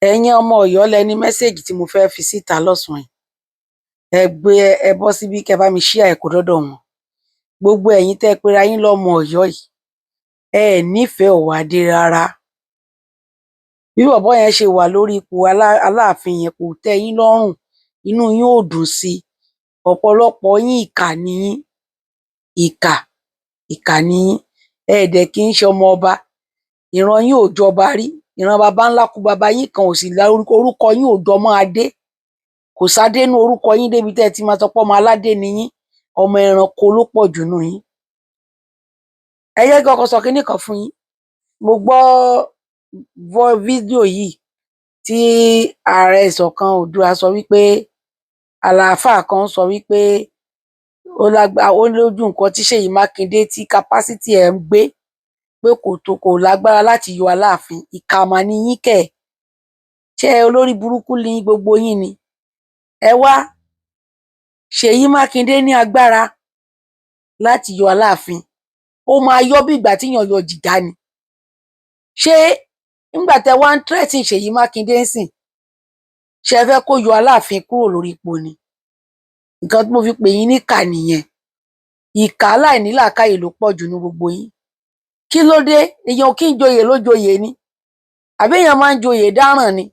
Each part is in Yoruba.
Ẹ̀yin ọmọ Ọ̀yọ́, lẹ ní message tí mo fẹ́ẹ́ fi síta lọ́sànán yìí. Ẹ gbé ẹ bọ́ síbí, kẹ́ bá mi share ẹ̀ kó dọ́dọ̀ wọn. Gbogbo ẹ̀yin tẹ́ ẹ pera yín lọ́mọ Ọ̀yọ́ yìí, ẹ ẹ̀ nífẹ̀ẹ́ Ọ̀wọ́adé rárá. Bí bọ̀bọ́ yẹn ṣe wà lórí ipò Aláàfin yẹn, kò tẹ́ yín lọ́rùn, inú yín ò dùn sí i. Ọ̀pọ̀lọpọ̀ yín, ìkà ni yín, ìkà, ìkà ni yín. Ẹ ẹ̀ dẹ̀ kí ń ṣe ọmọ ọba, ìran yín ò jọba rí, ìran baba ńlá kú baba yín kan ò sì orúkọ yín ò jọ mọ́ adé. Kò sádé nú orúkọ yín débi tẹ́ ẹ ti máa sọ pé ọmọ aládé ni yín. Ọmọ ẹranko ló pọ̀ jù nù yín. Ẹ jẹ́ kí n kọ́kọ́ sọ kinní kan fún yín. Mo gbọ́ fídíò yìí tí ààrẹ Ìṣọ̀kan Oòduà sọ wípé àlàáfáà kan sọ wípé ó lágbá, ó lójú nǹkan tí Ṣèyí Mákindé tí capacity ẹ̀ ń gbé pé kò tó, kò lágbára láti yọ Aláàfin. Ìkà mà ní yín kẹ̀. Ṣé olórí burúkú ní gbogbo yín ni? Ẹ wá, Ṣèyí Mákindé ní agbára láti yọ Aláàfin. Ó máa yọ bí ìgbà tíyàn yọ jìgá ni. Ṣé nígbà tẹ wá ń threaten Ṣèyí Mákindé ń sìn, ṣé ẹ fẹ́ kó yọ Aláàfin kúrò lórí ipò ni? Nǹkan tí mo fi pè yín níkà nìyẹn. Ìkà aláìnílàákàyè ló pọ̀ jù ní gbogbo yín. Kí ló dé? Èèyàn kí ń joyè ló joyè ni, àbí èèyàn máa ń joyè dáràn ni?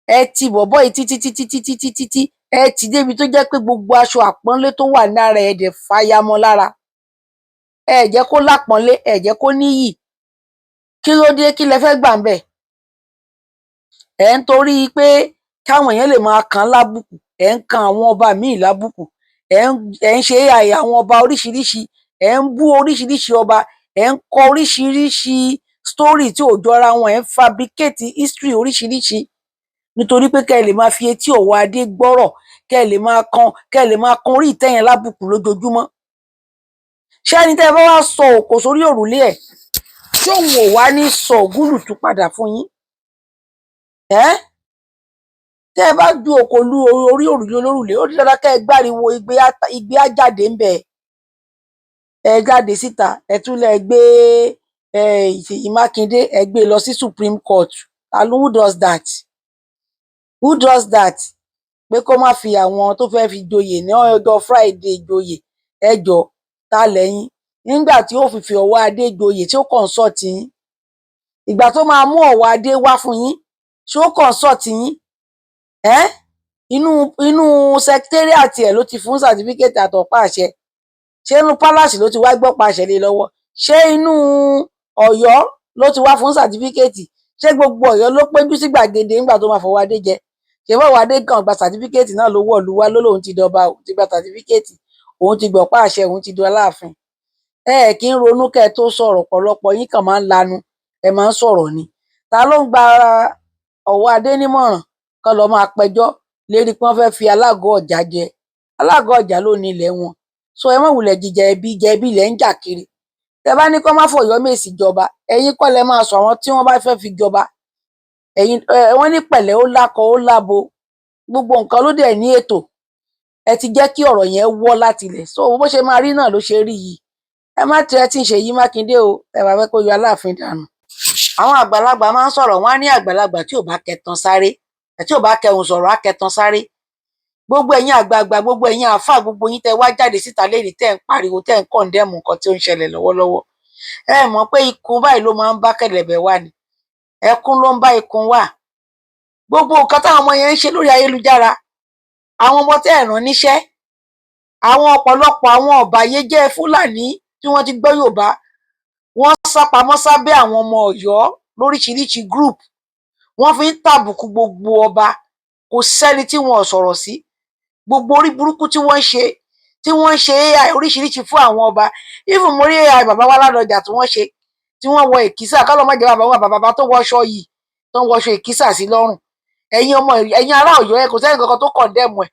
Ẹ ti bọ̀bọ́ yìí títí títí títí títí tí ẹ ti débi tó jẹ́ pé gbogbo aṣọ àpọ́nlé tó wà lára ẹ̀ dẹ̀ fàya mọ́ lára. Ẹ jẹ́ kó lápọ́nlé, ẹ jẹ́ kó níyì. Kí ló dé? Kí lẹ fẹ́ gbà ńbẹ̀? Ẹ ń torí pé káwọn èèyàn lè máa kàn án lábùkù, ẹ ń kan àwọn ọba míì lábùkù, ẹ ń ṣe AI àwọn ọba oríṣiríṣi, ẹ ń bú oríṣiríṣi ọba, ẹ ń kọ oríṣiríṣi story tí ò jọra wọn, ẹ ń fabricate history oríṣiríṣi nítorí pé kẹ́ ẹ lè máa fi etí Ọ̀wọ́adé gbọ́rọ̀, kẹ́ ẹ lè máa kan orí ìtẹ́ yẹn lábùkù lójoojúmọ́. Ṣé ẹni tẹ́ ẹ bá wá sọ òkò sórí òrùlé ẹ̀, ṣé òun ò wá ní sọ ògúlùtù padà fún yín? Ẹ́ tẹ́ ẹ bá ju òkò lu orí òrùlé olórùlé, ó di dandan kẹ́ ẹ gbáriwo, igbe á jáde ńbẹ̀. Ẹ jáde síta, ẹ tún lẹ gbé ẹ Ṣèyí Mákindé, ẹ gbé e lọ sí Supreme Court. And who does that? Who does that? Pé kó má fi àwọn tó fẹ́ẹ́ fi joyè ní ọjọ́ Friday joyè. Ẹ jọ, ta lẹ́yìn nígbà tí ó fi Ọ̀wọ́adé joyè tí ó consult yín? Ìgbà tó máa mú Ọ̀wọ́adé wá fún yín, ṣé ó consult yín? Ẹ́ inú secretariat ẹ̀ ló ti fún certificate àtọ̀pá àṣẹ. Ṣé inú palace ló ti wá gbọ́pá àṣẹ lé lọ́wọ́? Ṣé inú Ọ̀yọ́ ló ti wá fún certificate? Ṣé gbogbo Ọ̀yọ́ ló péjú sí gbàgede nígbà tó máa fọwọ́ adé jẹ? Ṣé fọwọ́ adé kàn gba certificate náà ló wọ̀lú wá ló lóun ti dọba, òun ti gba certificate, òun ti gbọ̀pá àṣẹ, òun ti di Aláàfin? Ẹ ẹ kí ń ronú kẹ́ ẹ tó sọ̀rọ̀. Ọ̀pọ̀lọpọ̀ yín kàn máa ń lanu, ẹ máa ń sọ̀rọ̀ ni. Ta ló ń gba Ọ̀wọ́adé nímọ̀ràn kán lọ máa pẹjọ́ lérí pé wọ́n fẹ́ẹ́ fi Alágọ̀ Ọ̀jà jẹ? Alágọ̀ Ọ̀jà ló ní ilẹ̀ wọn, so ẹ má wulẹ̀ jíjẹ ẹbí jẹ ẹbí lẹ̀ ń jà kiri. Tẹ bá ní kó má fọ̀yọ́mèsì jọba, ẹ̀yin kọ́ lẹ máa sọ àwọn tí wọ́n bá fẹ́ fi jọba. Ẹ̀yin wọ́n ní pẹ̀lẹ́, ó lákọ, ó lábo, gbogbo nǹkan ló dẹ̀ ní ètò. Ẹ ti jẹ́ kí ọ̀rọ̀ yẹn wọ́ láti ilẹ̀, so bó ṣe máa rí náà ló ṣe rí yìí. Ẹ má threaten Ṣèyí Mákindé o, ẹ bá fẹ́ kó yọ Aláàfin dànù. Àwọn àgbàlagbà máa ń sọ̀rọ̀, wọ́n á ní àgbàlagbà tí ò bá kẹtan sáré, tí ò bá kẹhùn sọ̀rọ̀, á kẹtan sáré. Gbogbo ẹ̀yin àgbààgbà, gbogbo ẹ̀yin àáfàá, gbogbo yín tẹ́ wá jáde síta lẹ́yìn, tẹ́ ń pariwo, tẹ́ ń condemn nǹkan tí ó ń ṣẹlẹ̀ lọ́wọ́lọ́wọ́, ẹ mọ̀ pé ikun báyìí ló máa ń bá kẹ̀lẹ̀bẹ̀ wá ni, ẹkún ló ń bá ikun wá. Gbogbo nǹkan táwọn ọmọ yẹn ń ṣe lórí ayélujára, àwọn ọmọ tẹ́ ẹ̀ rán níṣẹ́, àwọn ọ̀pọ̀lọpọ̀ àwọn ọ̀bàyéjẹ́ Fúlàní tí wọ́n ti gbọ́ Yorùbá, wọ́n sá pamọ́ sábẹ́ àwọn ọmọ Ọ̀yọ́ lóríṣiríṣi group, wọ́n fi ń tàbùkù gbogbo ọba. Kò sẹ́ni tí wọn ò sọ̀rọ̀ sí. Gbogbo orí burúkú tí wọ́n ń ṣe, tí wọ́n ń ṣe AI oríṣiríṣi fún àwọn ọba. Even mo rí AI bàbá wa Ládọjà tí wọ́n ṣe, tí wọ́n wọ èkísà kọ́lọ́ má jẹ́ bàbá wa, bàbá tó wọṣọ yìí, tó ń wọṣọ èkísà sí lọ́rùn. Ẹ̀yin ọmọ, ẹ̀yin ará Ọ̀yọ́, ẹ kò sẹ́ni kankan tó condemn ẹ̀.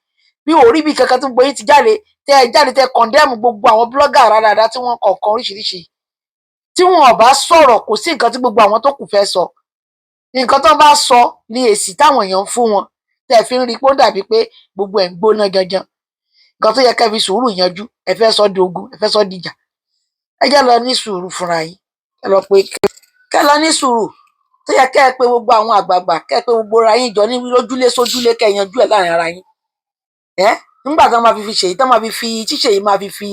Bí ò rí bí kankan tó gbogbo yín ti jáde, tẹ́ ẹ jáde, tẹ́ ẹ condemn gbogbo àwọn blogger rádaràda tí wọ́n kọ̀ọ̀kan oríṣiríṣi. Tí wọn ò bá sọ̀rọ̀, kò sí nǹkan tí gbogbo àwọn tó kù fẹ́ sọ. Nǹkan tó bá sọ ní èsì táwọn èèyàn ń fún wọn, tẹ́ ẹ fi ń rí i pé ó dàbí pé gbogbo ẹ̀ ń gbóná janjan. Nǹkan tó yẹ kẹ́ fi sùúrù yanjú, ẹ fẹ́ sọ di ogun, ẹ fẹ́ sọ dìjà. Ẹ jẹ́ lọ ní sùúrù fúnra yín. Ẹ lọ pé kẹ́ lọ ní sùúrù. Tó yẹ kẹ́ ẹ pé gbogbo àwọn àgbààgbà, kẹ́ ẹ pé gbogbo ara yín jọ ní lójúlé sójúlé, kẹ́ ẹ yanjú ẹ̀ láàrin ara yín. Ẹ nígbà tí wọ́n máa fi Ṣèyí, tí wọ́n máa fi tí Ṣèyí máa fi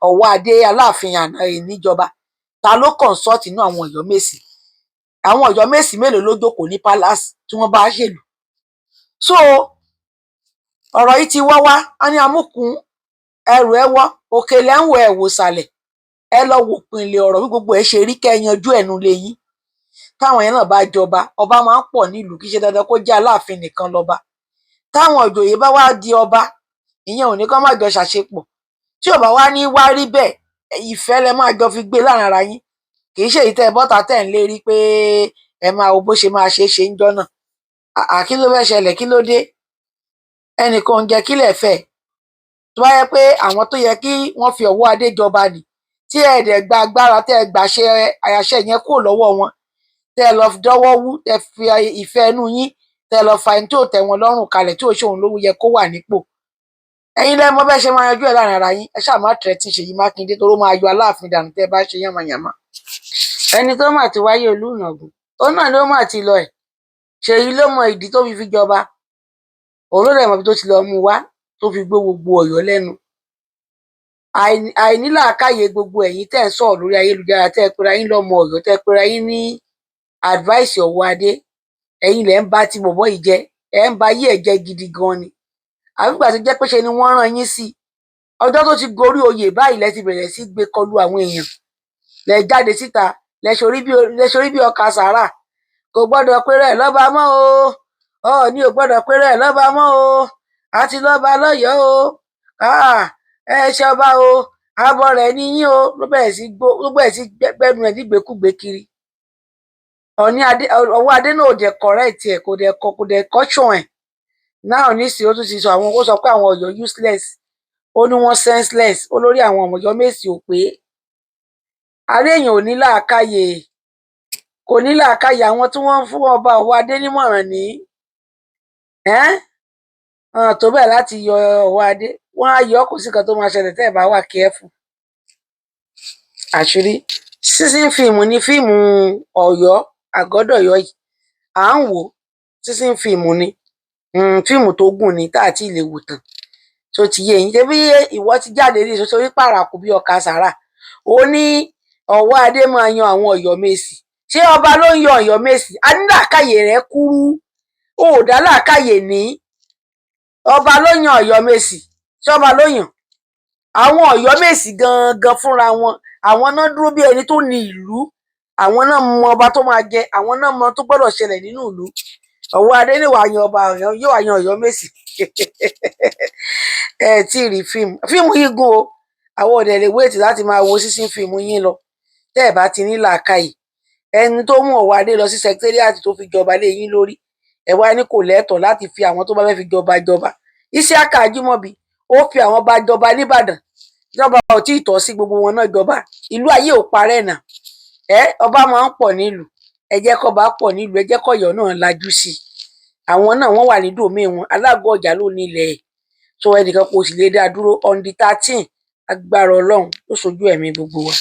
ọwọ́ adé Aláàfin àná níjọba, ta ló consult inú àwọn Ọ̀yọ́mèsì? Àwọn Ọ̀yọ́mèsì mélòó ló jókòó ní palace tí wọ́n bá ṣèlú? So ọ̀rọ̀ yìí ti wọ́ wá. Wọ́n ní amúkùn ẹrù ẹ wọ́, òkè lẹ́ ń wò, ẹ̀ wò sàlẹ̀. Ẹ lọ wò pinlẹ̀ ọ̀rọ̀ bí gbogbo ẹ̀ ṣe rí, kẹ́ ẹ yanjú ẹ̀ nu lé yín. Táwọn yẹn náà bá jọba, ọba máa ń pọ̀ nílùú, kì í ṣe dandan kó jẹ́ Aláàfin nìkan lọ́ba. Táwọn ìjòyè bá wá di ọba, ìyẹn ò ní kán má jọ ṣàṣepọ̀. Tí ò bá wá ní wá rí bẹ́ẹ̀, ìfẹ́ lẹ máa jọ fi gbé láàrin ara yín. Kì í ṣe èyí tẹ́ ẹ bọ́ta tẹ́ ẹ̀ ń lérí pé ẹ máa wo bó ṣe máa ṣe é ṣe ń jọ́ náà. Àà, kí ló fẹ́ ṣẹlẹ̀? Kí ló dé? Ẹnìkan ò ń jẹ́ kílẹ̀ fẹ́. Tó bá yẹ pé àwọn tó yẹ kí wọ́n fi ọwọ́ adé jọba nì, tí ẹ dẹ̀ gba agbára, tẹ́ ẹ gbàṣẹ àṣẹ yẹn kúrò lọ́wọ́ wọn, tẹ́ ẹ lọ dọ́wọ́ wú, tẹ́ fi ìfẹ́ inú yín, tẹ́ ẹ lọ fa ẹni tí ò tẹ́ wọn lọ́rùn kalẹ̀, tí ò ṣe òun ló yẹ kó wà nípò, ẹ̀yin lẹ mọ̀ bẹ́ẹ̀ ṣe máa yanjú ẹ̀ láàrin ara yín. Ẹ ṣáà má threaten Ṣèyí Mákindé, torí ó máa yọ Aláàfin dànù tẹ́ ẹ bá ṣe yánmayànmá. Ẹni tó mà ti wáyé Olúnàgún, òun náà ló mà ti lọ ẹ̀. Ṣèyí ló mọ ìdí tó fi jọba, òun ló dẹ̀ mọ ibi tó ti lọ mú wá tó fi gbó gbogbo Ọ̀yọ́ lẹ́nu. Àìnílàákàyè gbogbo ẹ̀yin tẹ́ ẹ̀ ń sọ̀rọ̀ lórí ayélujára, tẹ́ ẹ pera yín lọ́mọ Ọ̀yọ́, tẹ́ ẹ pera yín ní advice ọ̀wọ́ adé, ẹ̀yin lẹ ń bá ti bọ̀bọ́ yìí jẹ́. Ẹ̀ ń ba ayé ẹ̀ jẹ́ gidi gan ni. Àbígbà tó jẹ́ pé ṣe ni wọ́n rán yín sí i. Ọjọ́ tó ti gorí oyè báyìí lẹ ti bẹ̀rẹ̀ sí gbé kọlu àwọn èèyàn, lẹ jáde síta, lẹ ṣorí bí ọkà sàárà. Kò gbọ́dọ̀ péré ẹ̀ lọ́ba mọ́ o, Ọọ̀ni ò gbọ́dọ̀ péré ẹ̀ lọ́ba mọ́ o, àti lọ́ba lọ́yọ̀ọ́ o, ẹ ṣọba o, abọ́ rẹ̀ níyín o. Ló bẹ̀rẹ̀ sí gbó, ló bẹ̀rẹ̀ sí gbẹ́nu ẹ̀ nígbèkúgbè kiri. Ọ̀ní adé, ọwọ́ adé náà ò dẹ̀ correct ẹ̀, kò dẹ̀ kọ, kò dẹ̀ caution ẹ̀ náà. Nísìnyí, ó tún ti sọ àwọn, ó sọ pé àwọn Ọ̀yọ́ useless, ó ní wọ́n senseless, ó lórí àwọn Ọ̀yọ́ Mèsì ò pé. Àárẹ̀ èèyàn ò ní làákàyè, kò ní làákàyè. Àwọn tí wọ́n ń fún ọba ọwọ́ adé nímọ̀ràn ní ẹ́n tó bẹ́ẹ̀ láti yọ ọwọ́ adé, wọ́n á yọ. Kò sí nǹkan tó máa ṣẹlẹ̀ tẹ́ ẹ̀ bá wà careful. Àṣírí season fíìmù ní fíìmù Ọ̀yọ́ Àgọ́dọ̀yọ́ yìí à ń wò. Season fíìmù ni, fíìmù tó gùn ni tá àti lè wò tán. Tó ti yé yín? Ṣebí ìwọ ti jáde ní ìṣoṣo pàràkù bí ọkà sàrà, ó ní ọwọ́ adé máa yan àwọn Ọ̀yọ́mèsì. Ṣé ọba ló ń yan Ọ̀yọ́mèsì? A ní làákàyè rẹ kúrú, ó dá làákàyè ní. Ọba ló yan Ọ̀yọ́mèsì? Ṣé ọba ló yàn àwọn Ọ̀yọ́mèsì gangan fúnra wọn? Àwọn náà dúró bí ẹni tó ní ìlú, àwọn náà mọ ọba tó máa jẹ, àwọn náà mọ tó gbọ́dọ̀ ṣẹlẹ̀ nínú ìlú. Ọwọ́ adé lè wá yan ọba Ọ̀yọ́, yóò wá yan Ọ̀yọ́mèsì? Ẹ tí ì rí fíìmù. Fíìmù yìí gùn o. Àwọn ọ̀dẹ̀ lè wait láti máa wo season fíìmù yín lọ tẹ́ ẹ̀ bá ti ní làákàyè. Ẹni tó mú ọwọ́ adé lọ sí secretariat tó fi jọba lé yín lórí, ẹ wá ní kò lẹ́tọ̀ọ́ láti fi àwọn tó bá fẹ́ fi jọba jọba. Isiaka Ajimobi, ó fi àwọn bá jọba nìbàdàn, ìjọba ò tí ì tọ́ sí gbogbo wọn náà jọba. Ìlú ayé ò parẹ́ nà ẹ. Ọba máa ń pọ̀ nílùú, ẹ jẹ́ kọ́ba pọ̀ nílùú, ẹ jẹ́ kọ́yọ́ náà lajú sí i. Àwọn náà wọ́n wà ní domain wọn. Alágọ̀ ọjà ló nílẹ̀ ẹ̀ tó ẹnìkan kò sì lè dá dúró. On the 13, agbára Ọlọ́run ló ṣojú ẹ̀mí gbogbo wa.